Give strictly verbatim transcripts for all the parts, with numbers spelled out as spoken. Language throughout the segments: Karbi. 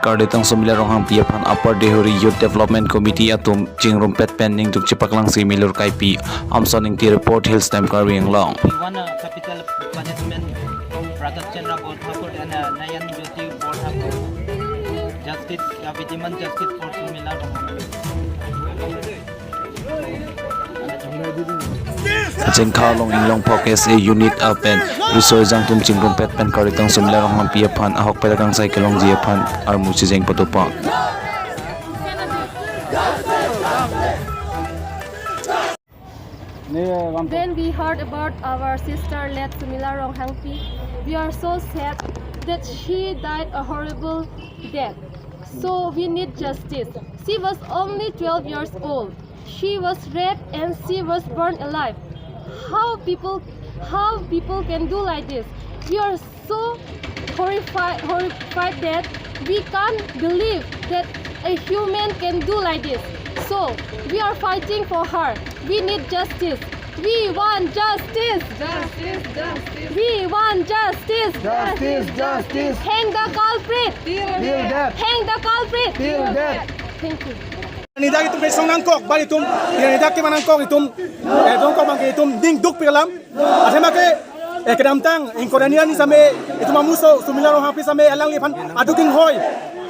Karlitang Sumila Ronghangpi aphan Upper Deihori Youth Development Committee atum chingrumpet pen ningduk chepaklangsi milur kaipi. Amson Ingti report, Hills Time Karbi Anglong. We want a capital punishment for Pradyot Chandra Borthakur and uh, Nayan Jyoti Borthakur. Justice, uh, we demand justice for Sumila Ronghangpi. Jengkha along Inglongpho K S A unit apen riso ejang atum chingrumpet pen Karlitang Sumila Ronghangpi aphan ahokpet akangsai kelongji aphan armu chejeng padopo. When we heard about our sister late Sumila Ronghangpi, we are so sad that she died a horrible death. So we need justice. She was only twelve years old. She was raped and she was burned alive. How people, how people can do like this? We are so horrified, horrified that we can't believe that a human can do like this. So we are fighting for her. We need justice. We want justice. Justice, justice. We want justice. Justice, justice. Hang the culprit. Till death. Hang the culprit. Till death. Thank you. Nidak itum kesong nangkok, ba itum, nidak ke manangkok itum, eh, dongkok bangke itum ningduk pi alam. Athema ke, eh, kedamtang, ingkorani ani same, itum amuso, Sumila Ronghangpi same, alangliphan, aduk inghoi.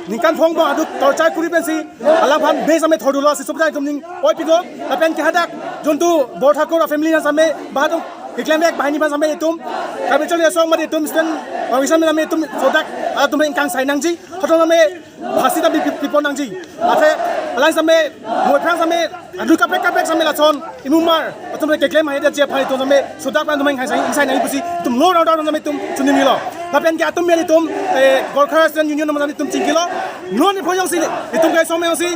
Ningkan phongo aduk torture kuri pensi, alangphan be same thordolo, si subjai itum ning, oi pido, lapen ke hadak, juntu, Borthakur family na same, ba itum, keklem ek bahini ba same itum, Karbi Anglong asong mati itum, student, organization same itum, sodak, atum ingkangsai nangji, hoton same, phasi ta pi, pi, pipon nangji. Athe, alang same, moi phrang same, adu kaprek kaprek same lason, imumar, atum keklem hai dia jep hai itum same, sodak pran itum hai sai, sai nangji pusi, itum lo rau rau same itum, chunimilo. Lapen ke atum meli itum, eh, Gorkha Student Union atum same itum chingkilo. Non ni phojong si, itum ke same si,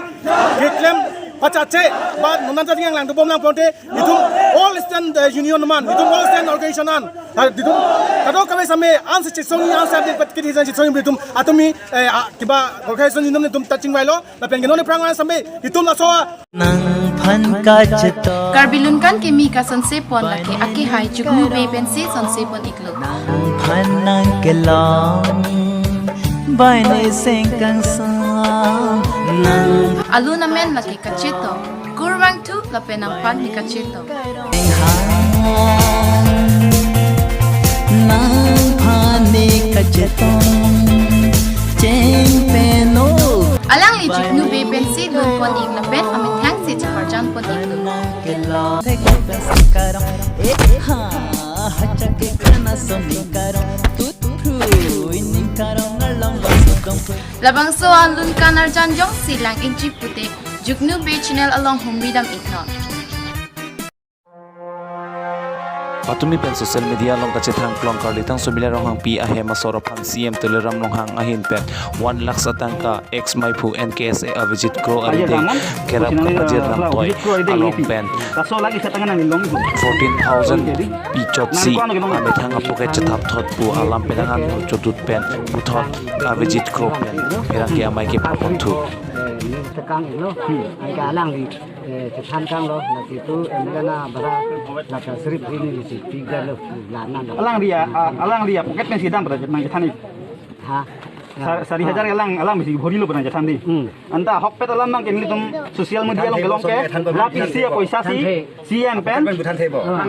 keklem, pachache, ba, non ta yang lang, tu bom lang ponte, itum all student, eh, union man, itum all student organization an. Ah, itum, kadokave same, ansi chesong, ansi update pat kiti san chesong itum, atum mi, eh, ah, kiba, Gorkha Student Union itum ta chingvailo, lapen ke non ni phrang an same, itum laso. Nangphan kachetong. Karbi Lunkan Kimi kasonse pon lake akehai Juknu Bey pensi sonse pon iklo. Nangphan nangkelong. Baine sengkangsong. Nang. Alun amen lake kachetong. Kurvangthu lapen nangphan ne kachetong. Nangphan ne kachetong. Cheng peno. Alangli Juknu Bey pensi lun pon ik lapen amethang si cheparjan pon iklo. Nangkelong. Thek pensi karong. Eh, ha, hachak ke kana soni karong. Tutpru ini karong along basudong. Labangso alun kan arjan jongsi lang ingji pute, Juknu Bey channel along humri dam iknon. Patumi pen social media along kachethang klong Karlitang Sumila Ronghangpi ahem asor aphan C M Tuliram Ronghang ahin pen one lakhs atangka ex maiphu N K S A Avijit Kro ari deng kerap kapajir namtoi along pen fourteen thousand pi chotsi amethang apocket chethap thot pu alam penang an chodut pen puthot Avijit Kro pen pherangke amei kepaponthu. Eh, ni tekang ilo, hmm, ai ka alangli, eh, chethan kanglo, na situ, eh, nana bara, na ka srip ini ni si, tiga lo, lana lo. Alangli a, a, alangli a, pocket pen si dam pada nangchethan ik. Ha? Sa-, sari hajar alang, alang bisi bhori lo pada nangchethan di. Hmm. Anta ahokpet alam nang ke nelitum social media along kelong ke, lapi isi a poisa si, C M pen. Pen buthan thebo. Ah.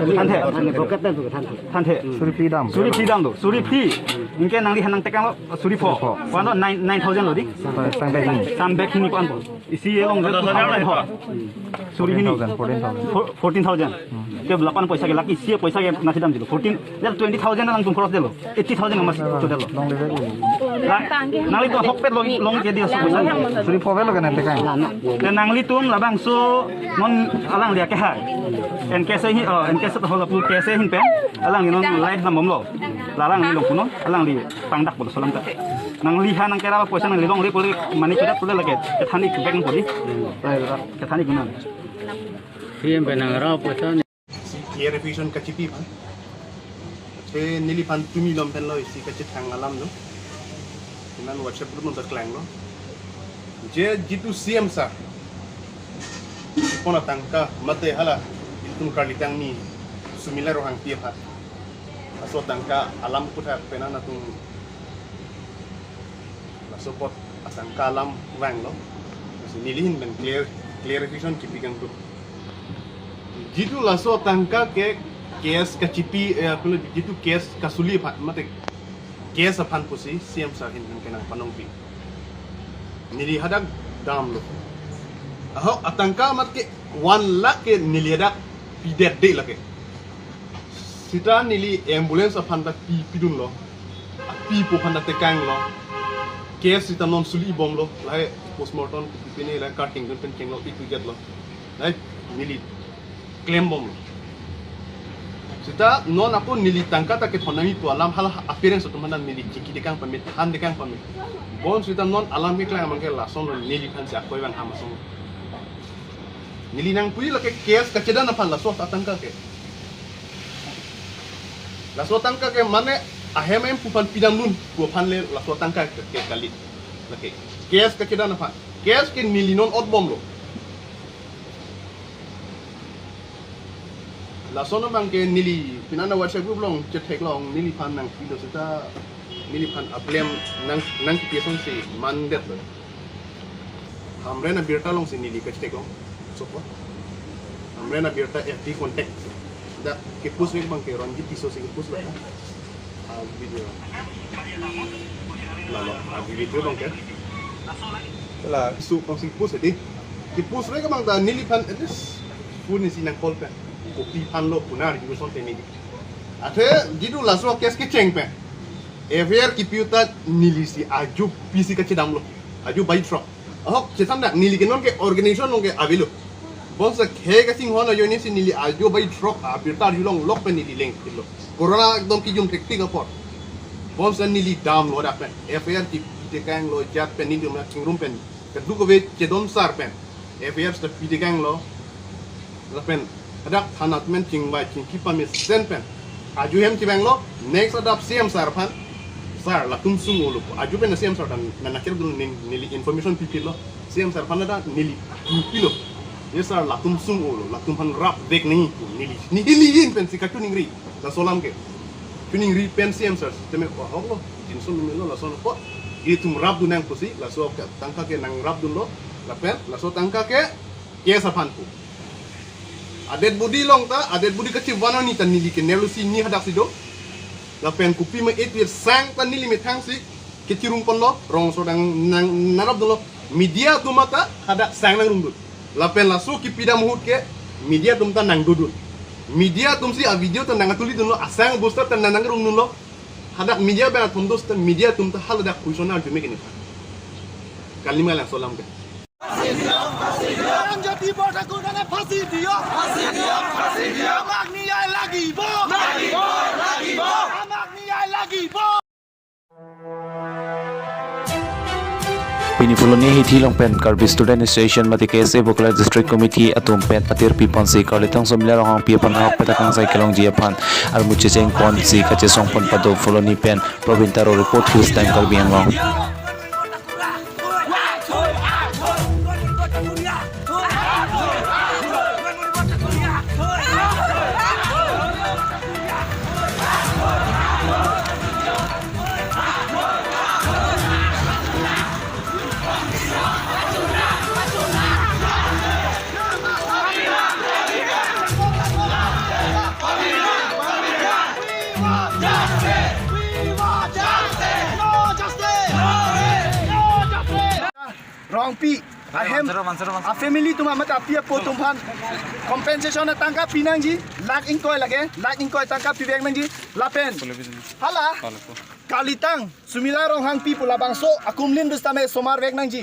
Buthan the. Pocket pen buthan the. Than the. Suri phli dam. Suri phli dam do. Suri phli. Anke nangliphan nangtekanglo suri pho. Suri pho. Koan nine, nine thousand lo di. Sang, sang bag hini. Sang bag hini koan po. Isi along je suri hini. Fourteen thousand, fourteen thousand. Four-, fourteen thousand. Ke lapu-an poisa ke lake isi a poisa ke nasi dam jilo. Fourteen, ya twenty thousand alangtum khoros delo. Eighty thousand mas chodelo. Long dede. La, nanglitum ahokpet long, long ke dia so poisa. Suri pho velo ke nangtekang. Te nanglitum labangso non alangli akehai. N K S A hi, oh, N K S A ho lapu K S A ahin pen. Alangli non live dam bomlo. La alangli longphu non, alangli pangdak bol solam ta. Nangliphan nangkera poisa nangli longle pule mane chodak pule lake. Kethani kebeng puli. Kethani guna. C M pen nangra poisa. Si clarification kachipi aphan. Te neliphan tumi lom pen lo isi kachethang alam lo. Inan WhatsApp group nonta klanglo. Je jitu C M sir pipon atangka mate hala itum Karlitang ni Sumila Ronghangpi aphan. Laso atangka alam kutha pena natung. Sopot atangka alam vanglo. Neli ahin pen clear, clarification kipi kangtung. Jitu laso atangka ke case kachipi, eh, apilo jitu case kasuli aphan, mate case aphan pusi C M sir ahin pen kenang panongpi. Neli hadak damlo. Ahok atangka mat ke one lakh ke neli hadak pidetde lake. Seta neli ambulance aphan ta pi, pidunlo. Api po aphan ta tekanglo. Case seta non suli bomlo. Lahai postmortem pipine lahai karting dun pen kenglo, itu jatlo. Lahai neli klem bomlo. Seta non ako neli tangka ta kethon nangji pu alam hala appearance atum aphan neli chingki tekang pame, than tekang pame. Bonseta non alam keklang abang ke lason neliphan si akoi vang ham asong. Neli nangpuji lake case kachedan aphan laso atangka ke. Laso atangka ke mane ahem ahem pu aphan pidamdun pu aphan le laso atangka ke, ke kali. Lake case kachedan aphan. Case ke neli non ot bomlo. Lason abang ke neli pini WhatsApp group along chetheklong, neliphan nangpilo seta neliphan ablem nang, nangkipi asonsi mandetlo. Hamren abirta alongsi neli kachetheklong. Sopot. Hamren abirta F B contact. Dak ke-post vek abang ke Ronjit Tisso si ke-post vek. Ah, video. Lalo, ah, video abang ke. La, su kong si post di. Ke-post vek abang ta neliphan at least phone si nang call pen. Kopi aphanlo pu nangji asonte neli. Athe jitu laso case kecheng pen F I R kipi ahut ta neli si ajo pisi kachedamlo. Ajo bai throk. Ahok, chethan dak neli ke non ke organization along ke avelo. Bonseta khei kachinghon ajoine si neli ajo bai throk abirta arjulong lok pen neli lengkilo. Corona ekdom kijum thektik apor. Bonseta neli damlo dak pen. F I R kipi tekanglo jat pen neli ma chingrum pen. Keduk ave chedon sar pen. F I R seta pi tekanglo. Lapen hadak thana atum pen chingvai chingki pamesen pen. Ajo hem chevanglo, next adap C M sir aphan. Sir, latum sung-olo. Ajo pen C M sir aphan nang nangcherapdun, neli information pipilo. C M sir aphan hadak neli pilo. Ye sir, latum sung-olo, latum aphan rapvek nangji pu neli. Neli ahin pensi kachiningri. Laso alam ke. Chiningri pen C M sir, teme ahoklo, jinso lumelo, lason apot. Ilitum rapdun nang pusi, laso ke tangka ke nangrapdunlo, lapen, laso tangka ke, case aphan pu. A-dead body along ta, a-dead body kachevan arni ta neli ke nerlo si ni hadak si do. Lapen kopi ma eight years sang ta neli methang si, kechirung ponlo, rong so dang nang, nangrapdunlo. Media atum ta hadak sang nangrungdun. Lapen laso kipidam ahut ke media atum ta nangdodun. Media atum si a-video ta nangtulidunlo, asang booster ta nang nangrungdunlo. Hadak media pen atum dos ta media atum ta haladak question arjume kene. Kali ma laso alam ke. ফাঁসি দিয়ক, ফাঁসি দিয়ক। অরুণ জ্যোতি বৰঠাকুৰ দাঙে ফাঁচি দিয়ক। ফাঁচি দিয়ক, ফাঁচি দিয়ক। আমাক ন্যায় লাগিব। লাগিব, লাগিব। আমাক ন্যায় লাগিব। Pini Phuloni hithi along pen Karbi Student Association mate K S A Bokajan District Committee atum pen atir piponsi Karlitang Somila Ronghangpi aphan ahokpet akangsai kelongji aphan armu checheng ponsi kachesong pon pado Phuloni pen Probin Taro report, News Time Karbi Anglong. Rongpi ahem, mansero, mansero, mansero. A-family atum amat api apo atum aphan compensation atangka pinangji, lakh ingkoi lake, lakh ingkoi tangka pivek nangji, lapen hala Karlitang Somila Ronghangpi pu labangso akumlin bus tame somar vek nangji.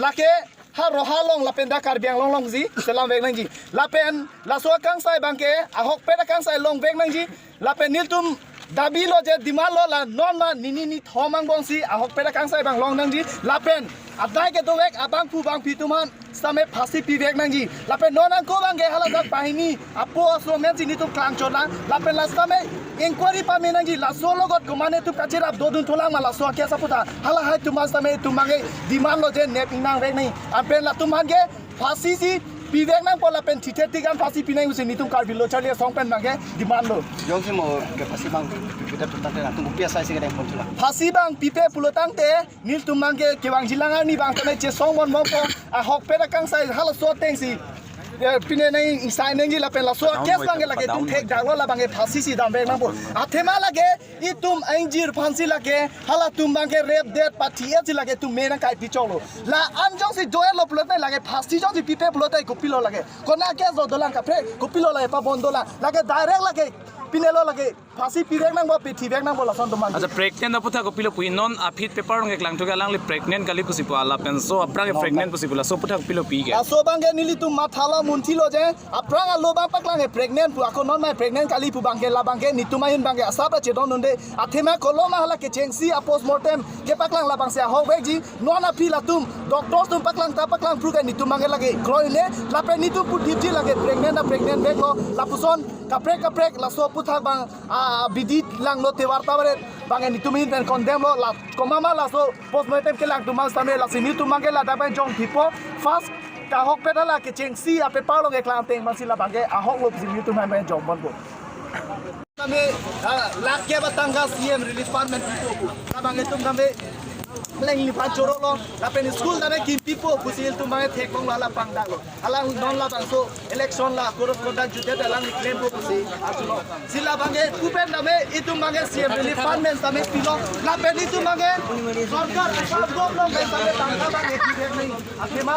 Lake ha Roha along lapen dak Karbi Anglong alongsi selam vek nangji. Lapen laso akangsai abangke ahokpet akangsai long vek nangji. Lapen nelitum dabi lo je demand lo la non ma nini nithom angbongsi ahokpet akangsai abang long nangji. Lapen adai kedovek abangphu bangphi atum aphan sitame phasi pivek nangji. Lapen non angko abangke haladak banghini apo aso amen si nelitum klangchot lang. Lapen la sitame inquiry pame nangji. Laso alogot komatne atum kacherap dodun thulang ma laso a-case aphuthak. Halahai atum aphan sitame itum abangke demand lo je nep ingnang vek nangji. Anpen latum aphan ke phasi si pivek nangpo lapen thithe tigan phasi pinangji pusi nelitum Karbi Lo Charli Asong pen abangke demand lo. Jongsi mo ke phasi abang pipet pulotangte nangtum kopi asai si kedeng pon chula. Phasi abang pipe pulotangte nelitum abangke kevangji alang arni abang tame chesong mon mon po, ahokpet akangsai halaso atengsi, eh, pine nang ingsai nangji lapen laso case abangke lake itum thekdaklo, labangke phasi si damvek nangpo. Athema lake itum ingjir aphansi lake halatum abangke rape det pathi-et si lake itum me nangkaipi choklo. La-an jongsi do-etlo pulote lake phasi jongsi pipe pulote kopilo lake. Konat case do dolang kaprek, kopilo lake pabon dolang. Lake direct lake pinelo lake phasi pivek nangpo, pithivek nangpo lason atum abang. Acha, pregnant aputhak kopilo pu-i, non aphi paper along keklangthu ke alangli pregnant kali pusi pu, lapen so aphrang ke pregnant pusi pu, laso aputhak kopilo pi ke. Laso abangke nelitum mathalo munthilo je, aphrang alo abang paklang ke pregnant pu, ako non mai pregnant kali pu abangke, labangke nelitum ahin abangke asap ra chedondunde. Athema kolom ahala kechengsi a postmortem kepaklang labangsi ahokvekji. Non aphi latum doctors atum paklang ta paklang phru ke nelitum abangke lake kroine, lapen nelitum pudipji lake pregnant ta pregnant veklo, lapuson kaprek kaprek laso aputhak abang, ah, bidi langno, tewar tawaret abangke nelitum ahin pen condemn lo, la komat ma laso postmortem kelang atum abang sitame, lasi nelitum abangke ladak pen jongthipo, first kahokpet hala kechengsi a paper along keklang ateng abangsi labangke ahok lo pusi nelitum ahin pen jong ponpo. Tame, ah, lakh kep atangka C M relief fund pen pipo pu. Labang itum tame pleng liphan chorolo, lapen school tame kimpipo pusi ilitum abangke theklonglo, hala pangdaklo. Hala non labangso election la code of conduct jutdet alangli klempo pusi arjulo. Si labangke pu pen tame itum abangke C M relief fund pen tame pilo. Lapen itum abangke sorkar asap gom lo pen tame tangka abangke pivek nang. Athema